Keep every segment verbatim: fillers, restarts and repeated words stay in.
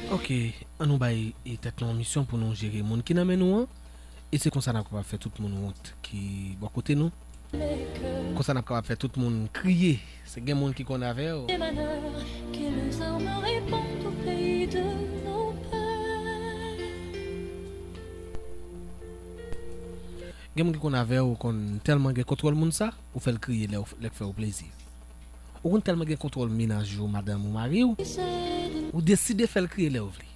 Ok, ann nou bay tèt nou yon misyon pou nou jere moun ki nan men nou an. E se konsa n ap kapab fè tout moun wont ki bò kote nou. Konsa n ap kapab fè tout moun kriye. Se gen moun ki konn avè w. Gen moun ki konn avè w, ou konn tèlman gen kontwòl moun sa, ou fè l kriye lè l fè w plezi. Ou konn tèlman gen kontwòl mennaj ou, madanm ou, mari w, ou deside fè l kriye lè w vle.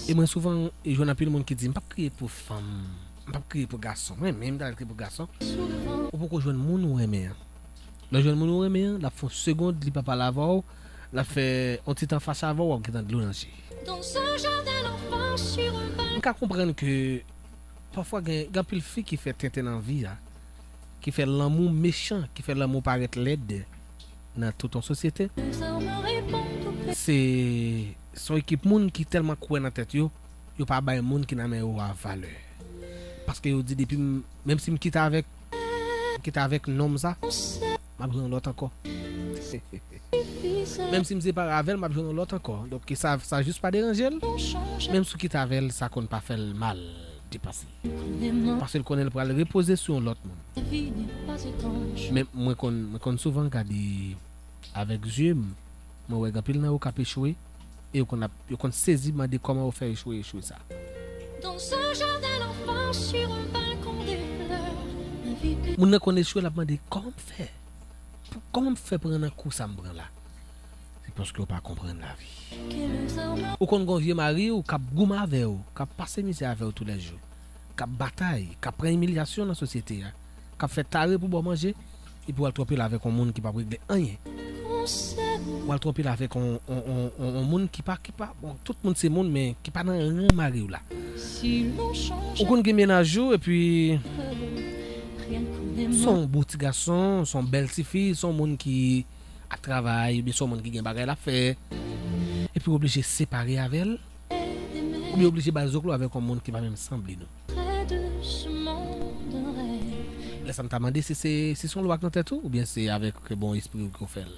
E mwen souvan jwenn anpil moun ki di, "M p ap kriye pou fanm, m p ap kriye pou gason." Mwen menm, m ta kriye pou gason. Ou poko jwenn moun ou renmen an. Lè w jwenn moun ou renmen an, l ap fè yon segond, li pa pale avè w, l ap fè yon ti tan fache avè w, w ap gentan dlo nan je. M ka konprann ke pafwa gen, gen anpil fi ki fè tenten nan vi a, ki fè lanmou mechan, ki fè lanmou parèt lèd nan tout yon sosyete. Se, se yon ekip moun ki tèlman kwè nan tèt yo, yo pa bay moun ki nan men yo a valè. Paske yo di depi m, menm si m kite avèk, m kite avèk nonm sa, m ap jwenn yon lòt ankò. Menm si m separe avè l, m ap jwenn yon lòt ankò. Donk sa, sa jis pa deranje l. Menm si w kite avè l, sa konn pa fè l mal depase. Paske l konnen l pral repoze sou yon lòt moun. Men mwen konn, mwen konn souvan gade avèk zye m, mwen wè gen anpil nan yo k ap echwe, e yo konn ap, yo konn sezi mande kòman yo fè echwe, echwe sa. Moun nan konn echwe, l ap mande, "Kòman m fè? Pou, kòman m fè pran nan kou sa m pran la?" Se paske w pa konprann lavi. Ou konn gen yon vye mari w k ap goumen avè w, k ap pase mizè avè w toulèjou, k ap batay, k ap pran imilyasyon nan sosyete a, k ap fè tare pou ba w manje, epi w al twonpe l avèk yon moun ki p ap regle anyen. W al twonpe l avèk yon, yon, yon, yon, yon moun ki pa, ki pa, bon, tout moun se moun, men ki pa nan ran mari w la. Ou konn gen mennaj ou, epi se yon bon ti gason, se yon bèl ti fi, se yon moun ki ap travay, oubyen se yon moun ki gen bagay l ap fè, epi w oblije separe avè l, oubyen w oblije bay zoklo avèk yon moun ki pa menm sanble nou. Lè sa m ta mande si se, si se yon lwa k nan tèt ou, oubyen se avèk bon espri w ke w fè l.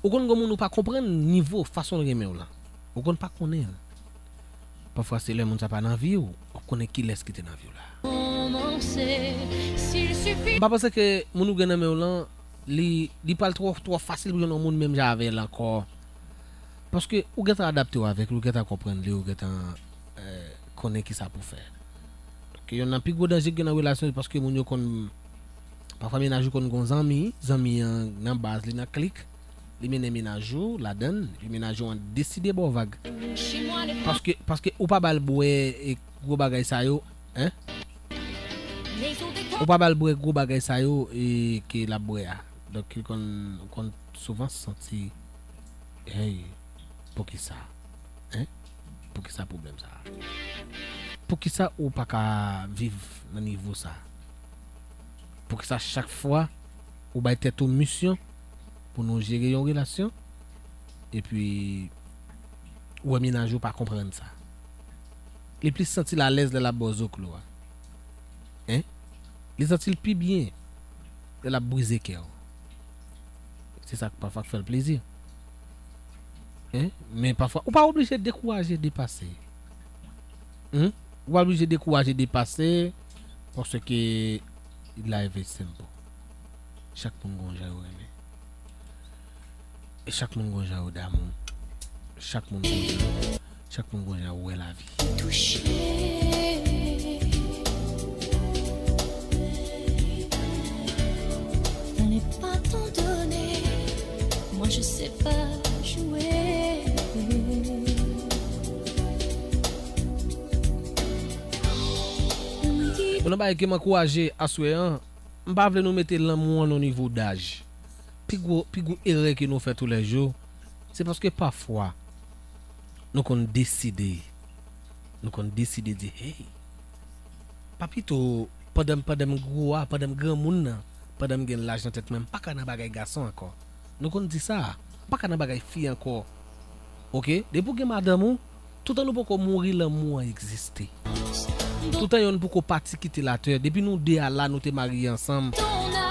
Ou konn gen moun ou pa konprann nivo, fason l renmen w lan. Ou konn pa konnen l. Pafwa se lè moun sa pa nan vi w, w ap konnen kilès ki te nan vi w la. M pa panse ke moun ou gen nan men w lan, li, li pral twò, twò fasil pou jwenn yon moun menm jan avè l ankò. Paske ou gentan adapte w avèk li, ou gentan konprann li, ou gentan, eh, konnen kisa pou fè. Donk, yonn nan pi gwo danje ki gen nan relasyon, se paske moun yo konn, pafwa mennaj ou konn gon zanmi, zanmi an nan baz li, nan klik, li mennen mennaj ou ladann, epi mennaj ou an deside ba w vag. Paske, paske ou pa ba l bwè, e, gwo bagay sa yo, en? Ou pa ba l bwè gwo bagay sa yo, e, ke l ap bwè a. Donk, li konn, ou konn souvan santi, hey, poukisa? En? Poukisa pwoblèm sa a? Poukisa ou pa ka viv nan nivo sa a? Poukisa chak fwa ou bay tèt ou misyon pou nou jere yon relasyon, epi ou wè mennaj ou pa konprann sa? Li plis santi l alèz lè l ap ba w zoklo a. En? Li santi l pi byen lè l ap brize kè w. Se sa k pafwa k fè l plezi. En? Men pafwa, ou pa oblije dekouraje, depase. Humm? Ou pa oblije dekouraje, depase, paske life is simple. Chak moun gon jan yo renmen. E chak moun gon jan yo damou. Chak moun gon jan, chak moun gon jan yo wè lavi. Touché. On n'est pas tant donné. Moi, je sais pas jouer. Yon nan bagay ke m ankouraje aswè an, m pa vle nou mete lanmou an nan nivo daj. Pi gwo, pi gwo erè ke nou fè toulèjou, se paske pafwa, nou konn deside, nou konn deside di, hey, pa pito, pandan, pandan m gwo a, pandan m granmoun nan, pandan m gen laj nan tèt mwen, m pa ka nan bagay gason ankò. Nou konn di sa, m pa ka nan bagay fi ankò. Oke? Depi w gen madanm ou, toutan nou poko mouri, lanmou an egziste. Toutan yonn poko pati kite latè, depi nou de a la, nou te marye ansanm,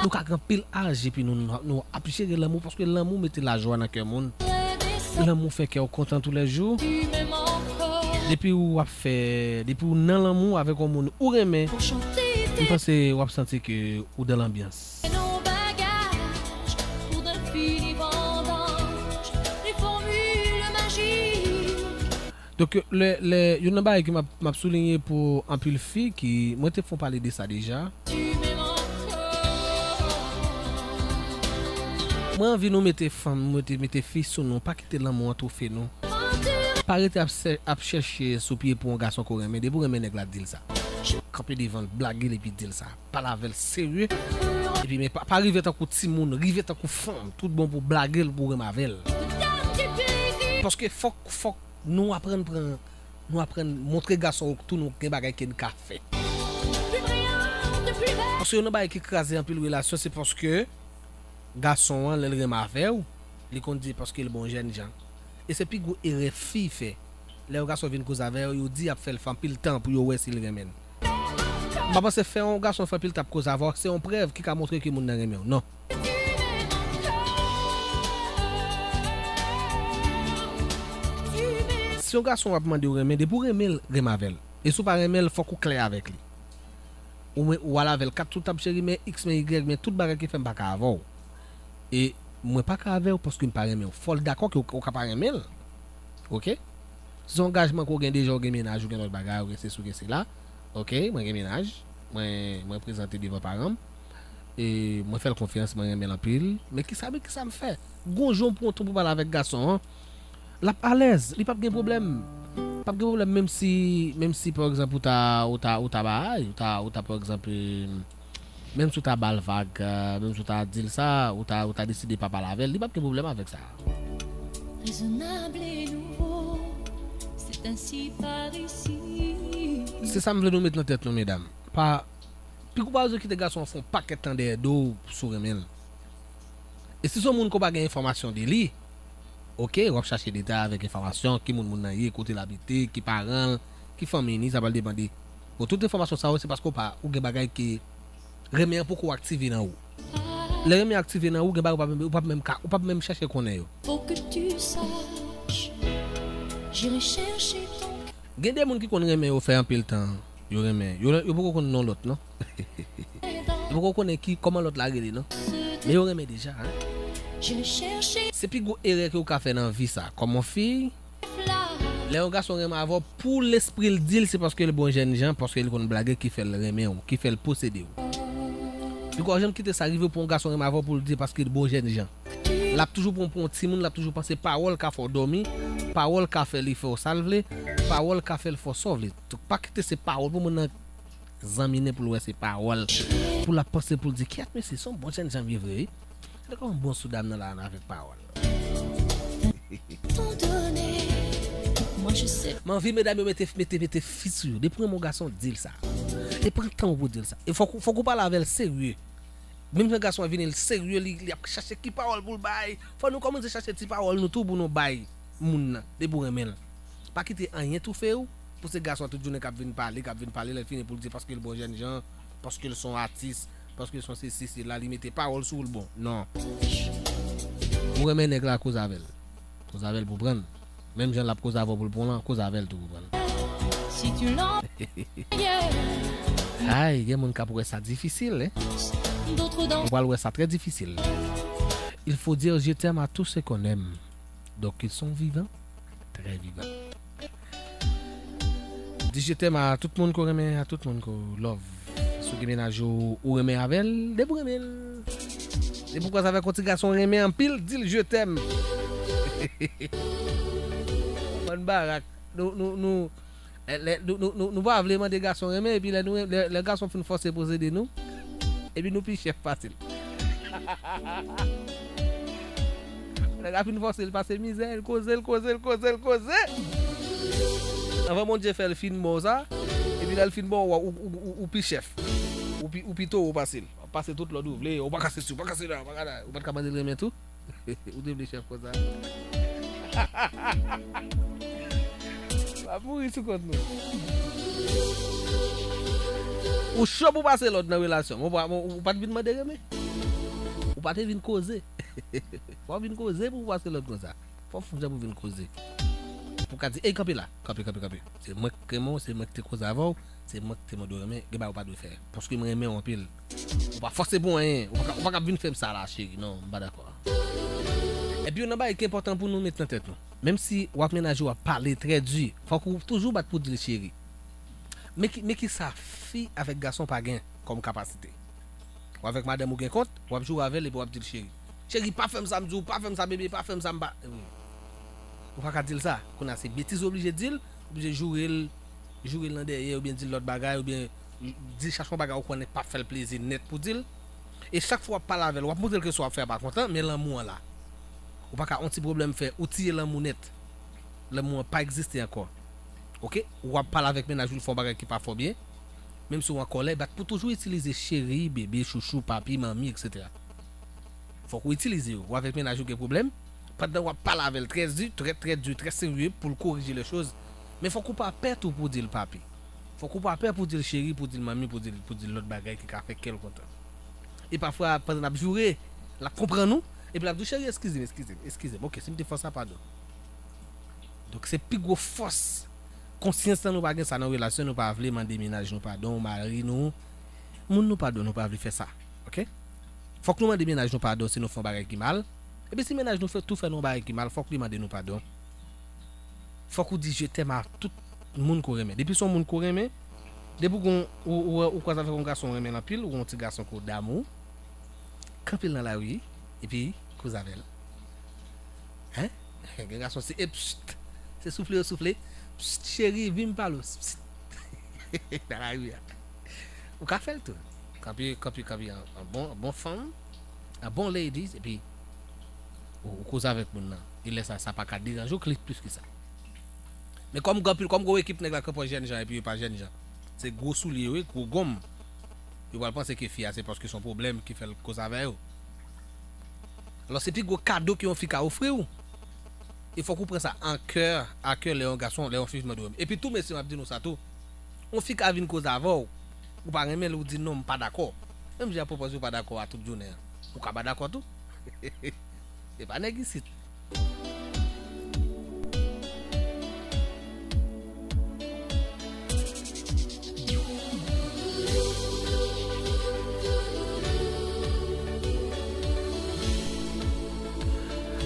Nou ka gen anpil aj epi nou, nou, nou ap jere lanmou, paske lanmou mete lajwa nan kè moun. Lanmou fè kè w kontan toulèjou. Depi w ap fè, depi w nan lanmou avèk yon moun ou renmen, m panse w ap santi ke ou dans l'ambiance. Donk, lè, lè, youn nan bagay ke m ap, m ap souliye pou anpil fi ki, mwen te fon pale de sa deja. Mwen anvi nou mete fanm, mete, mete fi sou nou, pa kite lanmou an toufe nou. Pa rete ap, ap chèche sou pye pou yon gason ke w renmen, depi w renmen nèg la, di l sa. Kanpe devan l, blage l epi di l sa. Pale avè l serye. Epi men pa, pa rive tankou timoun, rive tankou fanm, tout bon pou blage l, pou renmen avè l. Paske fòk, fòk nou aprann pran, nou aprann montre gason yo tou nou gen bagay ke n ka fè. Paske youn nan bagay ki kraze anpil relasyon, se paske gason an, lè l renmen avè w, li konn di paske l bon jènjan. E se pi gwo erè fi fè. Lè yon gason vin koze avè yo, yo di y ap fè l fè anpil tan pou yo wè si l renmen l. M pa panse fè yon gason fè anpil tan ap koze avè w, se yon prèv ki ka montre ke moun nan renmen w. Non. Si yon gason ap mande w renmen, depi w renmen l, renmen avè l. E si w pa renmen l, fòk ou klè avèk li. Ou, men, ou al avè l kat sou tab cheri, men X, men Y, men tout bagay ki fè m pa ka avè w. E mwen pa ka avè w paske m pa renmen w. Fò l dakò ke w, w ka pa renmen l. Oke? Si se yon angajman ke w gen deja, w gen mennaj, ou gen lòt bagay, ou gen sesi, ou gen sela. Oke, mwen gen mennaj. Mwen, mwen prezante devan paran m. E mwen fè l konfyans, mwen renmen l anpil. Men kisa, men kisa m fè? Gon jan pou yon tan pou pale avèk gason an. L ap alèz, li p ap gen pwoblèm. P ap gen pwoblèm menm si, menm si, pa egzanp, ou ta, ou ta, ou ta bay, ou ta, ou ta, pa egzanp, eh, menm si w ta ba l vag, eh, menm si w ta di l sa, ou ta, ou ta deside pa pale avè l, li p ap gen pwoblèm avèk sa. Raisonnable et nouveau, c'est ainsi par ici. Se sa m vle nou met nan tèt nou, medam. Pa, pi gwo pa bezwen kite gason an fè yon pakèt tan dèyè do w si w renmen l. E si se yon moun ke w pa gen enfòmasyon de li, oke, w ap chache detay avèk enfòmasyon, ki moun moun nan ye, kote l abite, ki paran l, ki fanmi li, sa pral depann de. Bon, tout enfòmasyon sa yo, se paske w pa, ou gen bagay ke renmen an poko aktive nan ou. Lè renmen an aktive nan ou, gen bagay ou p ap menm, ou p ap menm ka, ou p ap menm chèche konnen yo. Faut que tu saches, j'irai chercher ton Gen de moun ki konn renmen yo fè anpil tan, yo renmen, yo, yo poko konn non lòt, non. Yo poko konnen ki, kòman lòt la rele, non. Men yo renmen deja, hein. Se pi gwo erè ke w ka fè nan vi sa, kòm yon fi. Lè yon gason renmen avè w, pou lespri l di l, se paske l bon jènjan, paske l konn blage ki fè l renmen w, ki fè l posede w. Li pa janm kite sa rive pou yon gason renmen avè w pou l di paske l bon jènjan. L ap toujou pran pou yon timoun, l ap toujou panse pawòl ka fè w dòmi, pawòl ka fè li fè w sa l vle, pawòl ka fè l fè w sa w vle. Donk, pa kite se pawòl pou moun nan egzamine pou l wè se pawòl. Pou l ap panse pou l di, "Kèt, mesye, se yon bon jènjan vye vre, wi." Gade kòman bon sou dam nan la avèk pawòl. Ton donné, moi je sais. M anvi medam yo mete, mete, mete fi sou yo. Depi w renmen yon gason, di l sa. E pran tan w pou di l sa. E fòk, fòk ou pale avè l serye. Menm jan gason an vini, l serye, li, li ap chache ki pawòl pou l bay. Fò nou kòmanse chache ti pawòl nou tou pou nou bay moun nan, depi w renmen l. Pa kite anyen toufe w, pou se gason an tout jounen k ap vin pale, k ap vin pale, lè l fini pou l di paske l bon jènjan, paske l se yon atis, paske l se yon sesi, sela, li mete pawòl sou w, l bon. Non. Ou renmen nèg la, koze avè l. Koze avè l pou pran l. Menm jan l ap koze avè w pou l pran w lan, koze avè l tou pou pran l. Si tu l'en- Ay, gen moun k ap wè sa difisil, hein? Ou pral wè sa trè difisil. Il faut dire je t'aime à tous ceux qu'on aime. Donc, ils sont vivants, très vivants. Di je t'aime a tout moun ke w renmen, a tout moun ke w love. Si w gen mennaj ou, ou renmen avè l, depi w renmen l. Depi w kwaze avèk yon ti gason w renmen anpil, di l je t'aime. Bann barak. Nou, nou, nou, lè, lè, nou, nou, nou, nou pa vle mande gason renmen, epi lè nou, lè, lè gason fin fòse posede nou, epi nou pi chèf pase l. Nèg la fin fòse l pase mizè, l koze, l koze, l koze, l koze. Anvan Bondye fè l fin mò sa, epi lè l fin mò, ou, ou, ou, ou, ou pi chèf. Ou pi, ou pi towo pase l. W ap pase tout lòd ou vle, ou pa ka sesi, ou pa ka sela, ou pa ka la, ou pa t ka mande l renmen tou. Ou te vle chèf konsa. W ap mouri sou kont nou. Ou cho pou pase lòd nan relasyon. Ou pa, ou, ou pa t vin mande renmen. Ou pa te vin koze. Fò w vin koze pou w pase lòd konsa. Fò w fè jan pou w vin koze. Pou w ka di, ey, kanpe la. Kanpe, kanpe, kanpe. Se mwen k renmen w, se mwen k te koze avè w, se mwen k te mande w renmen, gen bagay ou pa dwe fè. Paske mwen renmen w anpil. Ou pa fòse pou anyen. Ou pa ka, ou pa ka vin fè m sa la, cheri. Non, m pa dakò. Epi, yon nan bagay ki enpòtan pou nou met nan tèt nou. Menm si w ak mennaj ou ap pale trè di, fòk ou toujou bat pou di l cheri. Men ki, men ki sa fi avèk gason pa gen kòm kapasite. Ou avèk madanm ou gen kont, w ap joure avè l epi w ap di l cheri. Cheri, pa fè m sa m di w, pa fè m sa bebe, pa fè m sa m pa. Wi. Ou pa ka di l sa. Kounye a se betiz ou oblije di l, ou oblije joure l, joure l nan dèyè, oubyen di l lòt bagay, oubyen di l chache yon bagay ou konnen k p ap fè l plezi nèt pou di l. E chak fwa w ap pale avè l, w ap montre l ke sa w ap fè a pa kontan, men lanmou an la. Ou pa ka on ti pwoblèm fè, ou tiye lanmou nèt. Lanmou an pa egziste ankò. Oke? W ap pale avèk mennaj ou, l fè yon bagay ki pa fè w byen. Menm si w an kòlè, bat pou toujou itilize cheri, bebe, chouchou, papi, manmi, etsetera. Fòk ou itilize yo. Ou avèk mennaj ou gen pwoblèm, pandan w ap pale avè l trè di, trè, trè di, trè serye pou l korije lè choz. Men fòk ou pa pè tou pou di l papi. Fòk ou pa pè pou di l cheri, pou di l manmi, pou di l, pou di l lòt bagay ki ka fè kè l kontan. E pafwa, pandan n ap joure, l ap konprann ou, epi l ap di w, cheri, eskize m, eskize m, eskize m. Oke, si m te fè w sa, padon. Donk, se pi gwo fòs konsyans lan nou pa gen sa nan relasyon, nou pa vle mande mennaj nou padon, mari nou, moun nou padon, nou pa vle fè sa. Oke? Fòk nou mande mennaj nou padon si nou fè yon bagay ki mal. Epi si mennaj nou fè, tou fè nou yon bagay ki mal, fòk li mande nou padon. Fòk ou di je t'aime a tout moun ke w renmen. Depi se yon moun ke w renmen, depi w gon, ou, ou, ou kwaze avèk yon gason w renmen l anpil, ou gon ti gason ke w damou, kanpe l nan lari, epi koze avè l. Hen? Gen gason se, e, pst, se soufle yo soufle. Pst, cheri, vin m pale w. Pst. Nan lari a. Ou ka fè l tou. Kanpe, kanpe, kanpe an, an bon, an bon fanm, an bon ladies, epi ou, ou koze avèk moun nan. E lè sa, sa pa ka deranje w plis, plis ke sa. Men kòm gen anpil, kòm gen yon ekip nèg la k ap pran jèn jan, epi yo pa jèn jan. Se gwo soulye yo ye, gwo gonm. Yo pral panse ke fi a se paske se yon pwoblèm ki fè l koze avè yo. Alò, se pi gwo kado ke yon fi ka ofri w. E fòk ou pran sa an kè, a kè lè yon gason, lè yon fi mande w. Epi tou, mesye, m ap di nou sa tou. Yon fi ka vin koze avè w, ou pa renmen l, ou di non, m pa dakò. Menm jan ap pwopoze ou pa dakò a tout jounen an. Ou ka pa dakò tou. Se pa nèg isit.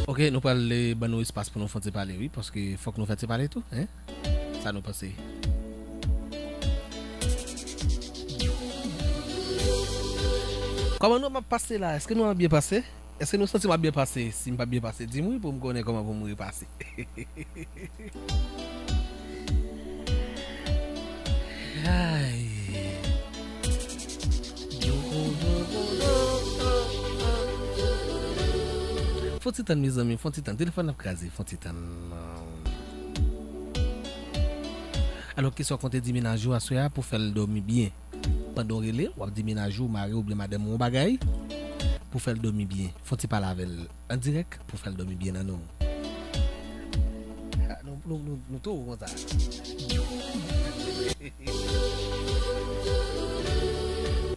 Ok, nou pral, eh, ban nou espas pou nou fè yon ti pale, wi, paske fòk nou fè ti pale tou, hein? Sa nou panse? Kòman nou ap pase la? Èske nou ap byen pase? Èske nou santi m ap byen pase? Si m pa byen pase, di m wi pou m konnen kòman pou m repase. Ay. Fon ti tann, mezanmi, fon ti tann. Telefòn ap kraze, fon ti tann. Alò, kisa w konte di mennaj ou aswè a pou fè l dòmi byen? Pandan w rele, w ap di mennaj ou, mari w oubyen madanm ou yon bagay pou fè l dòmi byen. Fon ti pale avè l an dirèk pou fè l dòmi byen nan non. Ah, nou, nou, nou, nou twò konsa.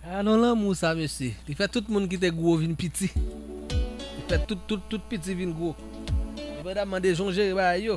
Ah, non, lanmou sa, mesye. Li fè tout moun ki te gwo vin piti. Li fè tout, tout, tout piti vin gwo. Li pa ta mande jan w jere bagay yo.